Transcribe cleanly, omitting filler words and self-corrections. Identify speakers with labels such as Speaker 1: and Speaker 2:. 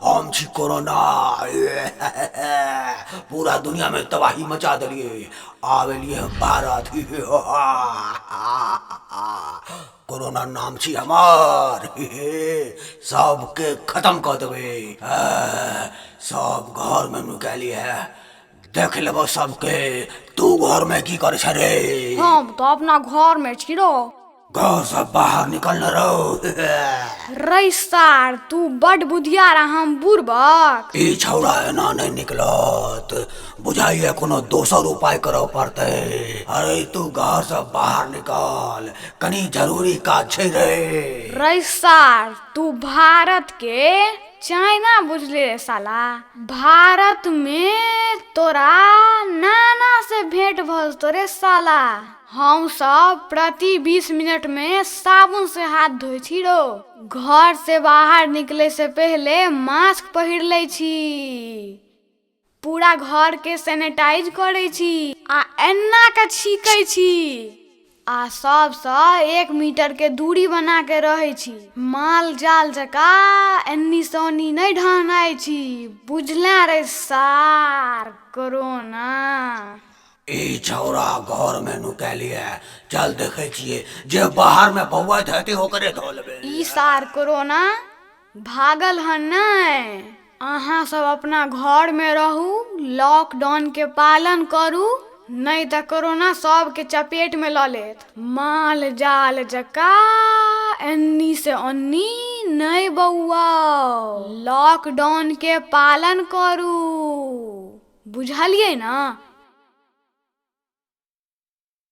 Speaker 1: हम छी कोरोना। पूरा दुनिया में तबाही मचा देलिए, आब एलिए भारत। कोरोना नाम छी हमार, सबके खत्म कऽ देबै। सब घर में नुकेलिए है, देख लेबो सबके। तू घर में की करे छ रे?
Speaker 2: हम तो अपना घर में छी रो।
Speaker 1: घर से बाहर निकल न रो।
Speaker 2: रे सार, तू बड बुधियार आ हम बुड़बक।
Speaker 1: ई छौड़ा एना नहीं निकलत, बुझाइए कोनो दोसर उपाय करऽ पड़तै। अरे तू घर से बाहर निकल, कनी जरूरी काज छै रे।
Speaker 2: रे सार, तू भारत के चाइना बुझले रे साला। भारत में तोरा नाना से भेंट भऽ जेतौ रे साला। हम सब प्रति 20 मिनट में साबुन से हाथ धोइ छी रो। घर से बाहर निकले से पहले मास्क पहिर लै छी, पूरा घर के सैनिटाइज करै छी आ एना के छीकै छी आ सबसँ 1 मीटर के दूरी बना के रहै छी। माल जाल जकाँ एन्नी से ओन्नी नहि ढहनाइ छी, बुझले रे सार कोरोना।
Speaker 1: ई छौड़ा घर में नुकेलिए, चल देखे छियै जे बाहर में बौआइत हेतै ओकरे धऽ लेबै।
Speaker 2: ई सार कोरोना भागल हन नहि। अहाँ सब अपना घर में रहू, लॉकडाउन के पालन करू, नहि तऽ कोरोना सबके चपेट में लऽ लेत। माल जाल जकाँ एन्नी से ओन्नी नहि बौआउ, लॉकडाउन के पालन करू, बुझलियै ने?